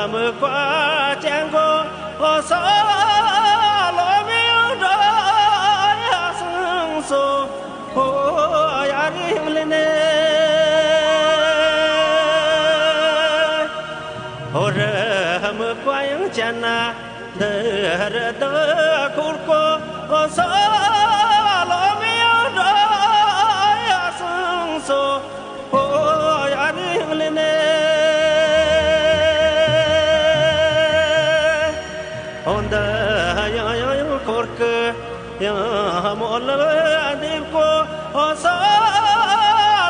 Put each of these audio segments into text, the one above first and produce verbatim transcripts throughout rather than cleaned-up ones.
དམིགས་པ་ཅན་གོ་ས་ལོ་མི་འགྲོ་ཡ་སང་སོ་ཧོ་ཡ་རིང་ལི་ནས་ཧོ་རི་དམིགས་པ་ཡང་ཅན་ན། འདི་རུ་དུ་འཁོར་གོ་ས་ལོ་མི་འགྲོ་ཡ་སང་སོ་ཧོ་ཡ་རིང་ལི་ནས། འོ་འདི་ཡང་ཡང་ཡང་འཁོར་གི་ཡང་མོ་ལ་འདེབས་གོ་ས་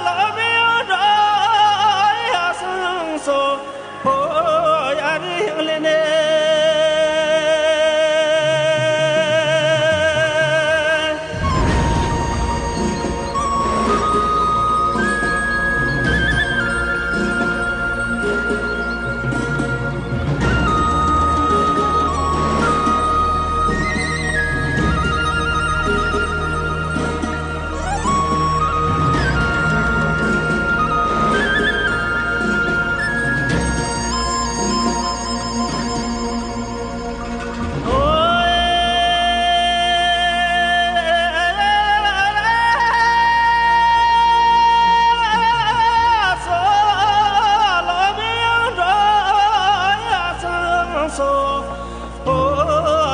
ལོ་མི་འགྲོ་ཡ་སང་སོ། ཧོ་ཡ་རིང་ལི་ནས། ཧོ་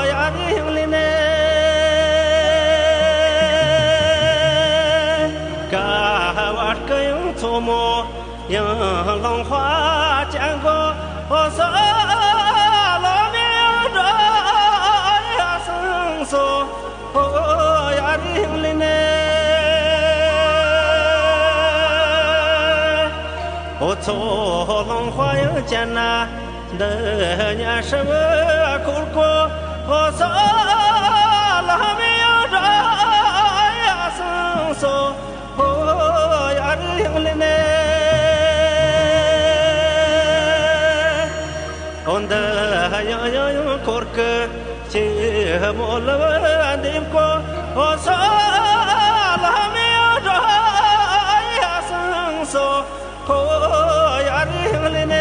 ཡ་རིང་ལི་ནས་ཀ་བར་གི་ཡང་མཚོ་མོ་ཡང་ལུང་པ་ཅན་གོ་ས་ལོ་མི་འགྲོ་ཡ་སང་སོ་ཧོ་ཡ་རིང་ལི་ནས། འོ་མཚོ་ལུང་པ་ཡང་ཅན་ན། འདི་ཉ་ཧྲི་བུ་འཁོར་གོ་ཧོ་ས་ལ་མི་ཡང་ར་ཡ་སང་སོ་ཧོ་ཡ་རི་ཡང་ལི་ནས། འོ་འདི་ཡང་ཡང་ཡང་འཁོར་གི་ཅི་མོ་ལ་བ་འདེབས་གོ་ཧོ་ས་ལ་མི་ཡང་ར་ཡ་སང་སོ། ཧོ་ཡ་རི་ཡང་ལི་ནས།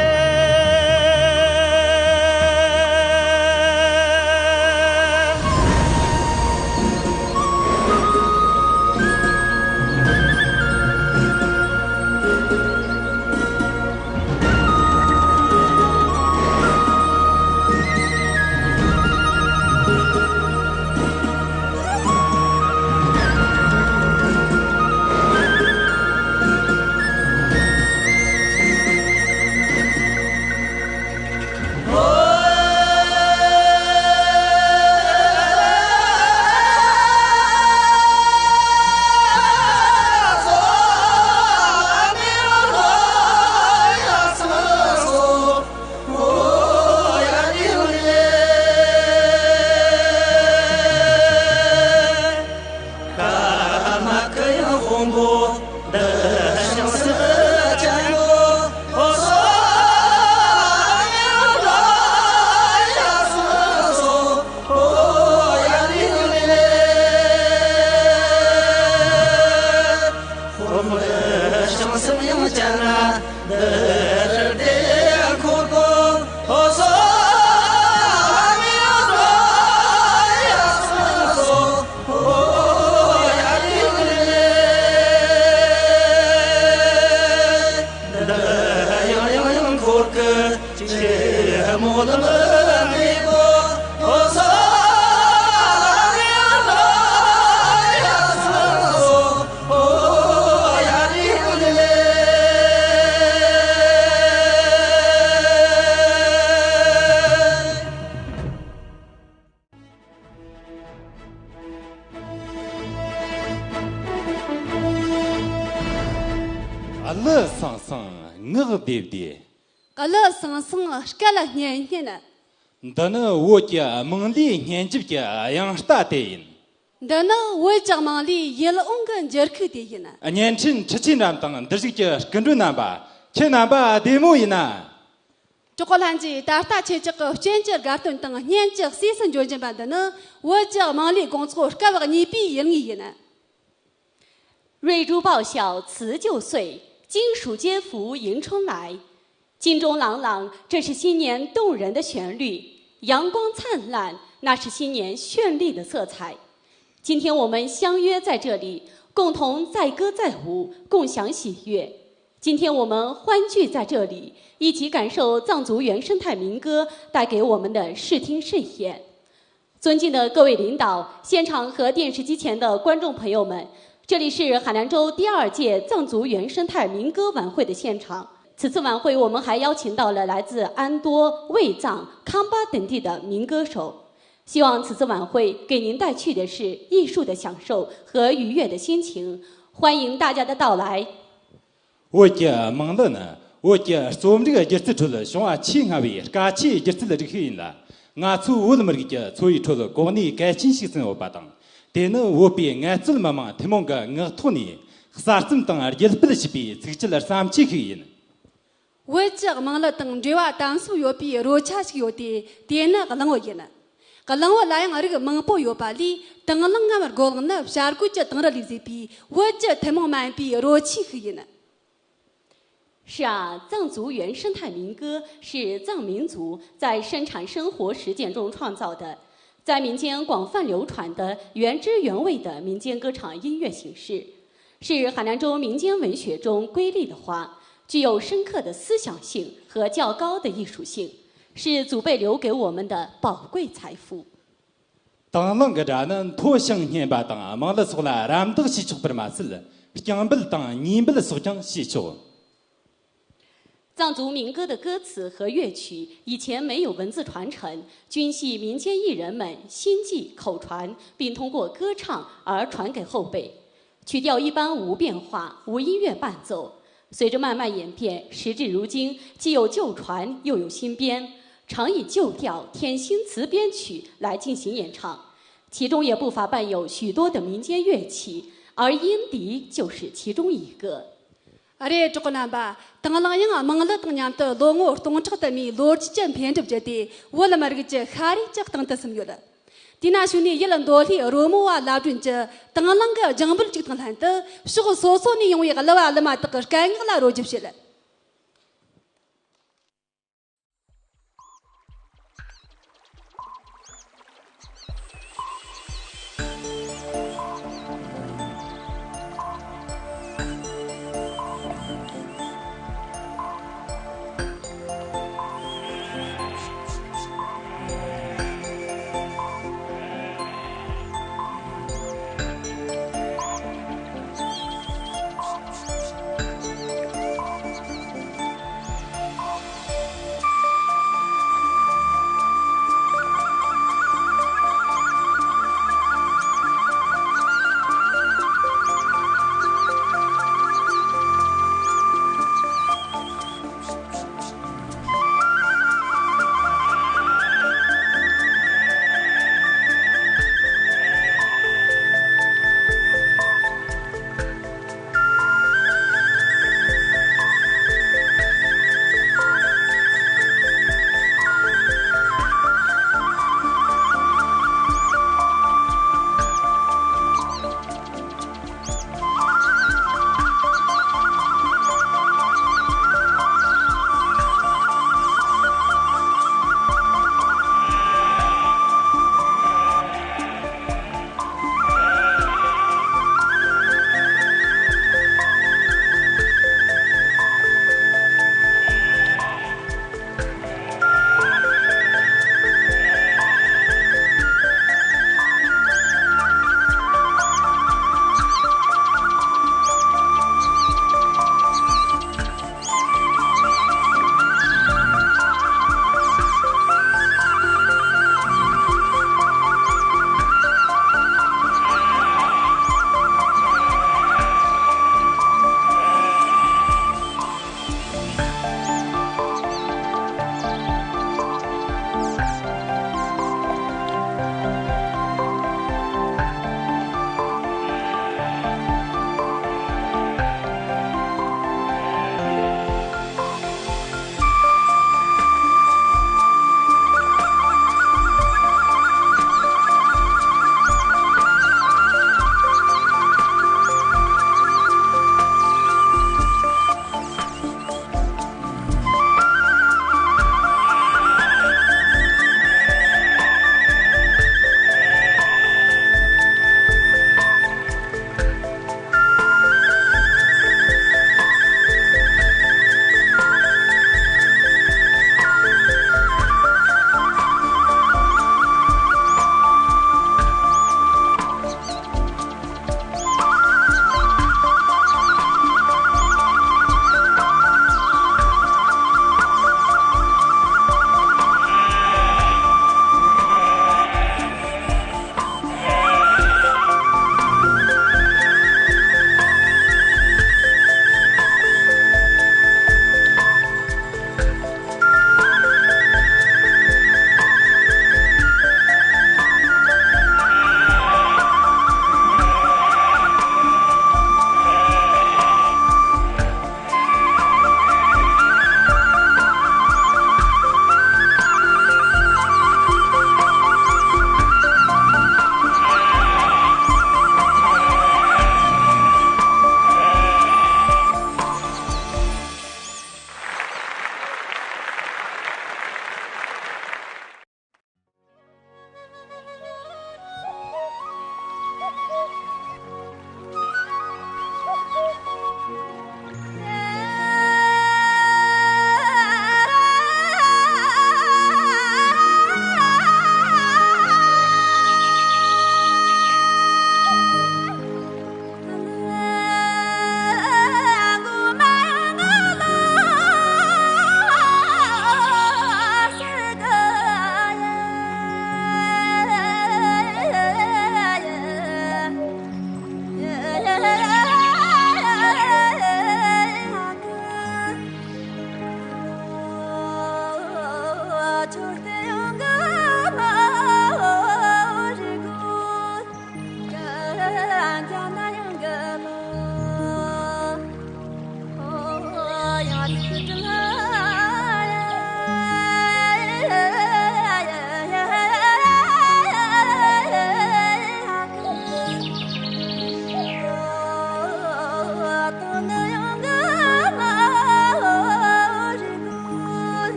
གླུ་སང་སང་ངག་བདེ་བདེ། གླུ་སང་སང་སྐད་སྙན་སྙན། འདི་ནི་བོད་ཀྱི་དམངས་གླུའི་སྙན་འཇེབས་ཀྱི་དབྱངས་རྟ་དེ་ཡིན། འདི་ནི་བོད་ཀྱི་དམངས་གླུའི་ཡིད་འོང་གི་འགྱུར་ཁུག་དེ་ཡིན། བརྙན་འཕྲིན་འཕྲུལ་ཆས་འགྲམ་དང་འདིར་བཞུགས་ཀྱི་སྐུ་མགྲོན་རྣམ་པ། ཁྱེད་རྣམ་པ་བདེ་མོ་ཡིན་ན། གྲོགས་པོ་ལྷན་རྒྱས། ད་ལྟ་ཁྱེད་ཅག་གི་སྤྱན་གྱི་དགའ་སྟོན་དང་སྙན་གྱི་གསོས་སུ་འབྱོར་བཞིན་པ་འདི་ནི་བོད་ཀྱི་དམངས་གླུའི་དགོང་ཚོགས་སྐབས་གཉིས་པའི་ཡུལ་དངོས་ཡིན། 瑞珠报晓辞旧岁，金属坚斧迎春来。金钟朗朗，这是新年动人的旋律；阳光灿烂，那是新年绚丽的色彩。今天我们相约在这里，共同载歌载舞，共享喜悦。今天我们欢聚在这里，一起感受藏族原生态民歌带给我们的视听盛宴。尊敬的各位领导、现场和电视机前的观众朋友们，这里是海南州第二届藏族原生态民歌晚会的现场。此次晚会，我们还邀请到了来自安多、卫藏、康巴等地的民歌手。希望此次晚会给您带去的是艺术的享受和愉悦的心情。欢迎大家的到来。 བོད་ཀྱི་དམངས་གླུ་ནི་བོད་ཀྱི་རྩོམ་རིག་སྒྱུ་རྩལ་ཁྲོད་བྱུང་བ་ཆེས་སྔ་བའི་སྐད་ཆའི་སྒྱུ་རྩལ་རིགས་ཤིག་ཡིན་ལ། ང་ཚོའི་བོད་མི་རིགས་ཀྱི་འཚོ་བའི་ཁྲོད་གོ་གནས་གལ་ཆེན་ཞིག་བརྩིས་ཡོད་པ་དང་། དེ་ནི་བོད་པའི་ངལ་རྩོལ་མི་དམངས་ཐུན་མོང་གི་ངག་ཐོག་ནས་གསར་རྩོམ་དང་རྒྱུད་སྤེལ་བྱས་པའི་ཚིག་བཅད་བརྩམས་ཆོས་ཤིག་ཡིན། བོད་ཀྱི་དམངས་གླུ་དང་འབྲེལ་བ་དམ་ཟབ་ཡོད་པའི་རོལ་ཆ་ཞིག་ཡོད་དེ། དེ་ནི་གླང་བོ་ཡིན། གླང་བོ་ལ་ཡང་རིགས་མང་པོ་ཡོད་པ་ལས། དང་བླངས་ངམ་རྒོད་གླང་ནི་བྱ་རྒོད་ཀྱི་དེང་རབས་ལས་བཟོས་པའི་བོད་ཀྱི་ཐུན་མོང་མ་ཡིན་པའི་རོལ་ཆས་ཤིག་ཡིན། 是啊，藏族原生态民歌是藏民族在生产生活实践中创造的，在民间广泛流传的原汁原味的民间歌唱音乐形式，是海南州民间文学中瑰丽的花，具有深刻的思想性和较高的艺术性，是祖辈留给我们的宝贵财富。 དང་བླངས་ཀྱི་སྒྲ་ནི་མཐོ་ཞིང་སྙན་པ་དང་དམངས་གླུ་སོགས་ལ་རམ་འདེགས་བྱས་ཆོག་པར་མ་ཟད། རྐྱང་འབུད་དང་ཉིས་འབུད་སོགས་ཀྱང་བྱས་ཆོག。 藏族民歌的歌词和乐曲以前没有文字传承，均系民间艺人们心系口传，并通过歌唱而传给后辈。曲调一般无变化，无音乐伴奏。随着慢慢演变，时至如今，既有旧传，又有新编，常以旧调添新词编曲来进行演唱。其中也不乏伴有许多的民间乐器，而音笛就是其中一个。 ཨ་རེ། གྲོགས་པོ་རྣམ་པ། དང་བླངས་ཡང་དམངས་གླུ་དང་མཉམ་དུ་ལོ་ངོ་སྟོང་ཕྲག་དུ་མའི་ལོ་རྒྱུས་ཀྱི་འཕེལ་འགྲིབ་བརྒྱུད་དེ། བོད་མི་རིགས་ཀྱི་ཤ་རུས་ཀྱི་སྟེང་དུ་ཟིན་ཡོད། དེས་ན་གཞུག་ནས་ཡུལ་མདོ་ལྷོའི་རོལ་མོ་བ་ལབ་སྒྲོན་གྱིས་དང་བླངས་ཀྱི་རྒྱང་འབུད་ཅིག་དང་ལྷན་དུ། ཕྱོགས་སོ་སོ་ནས་ཡོང་བའི་གླུ་བ་གླུ་མ་དག་གི་སྐད་ངག་ལ་རོལ་རྒྱུ་བྱེད།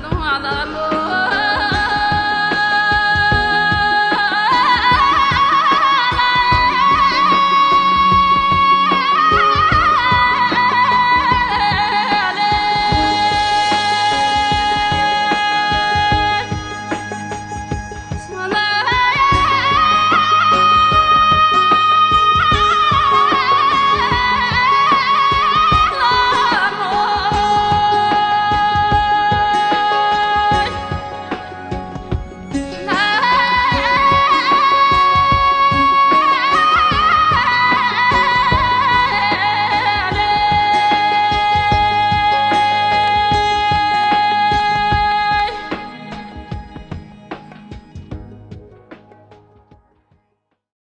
ང་ལ་མོ།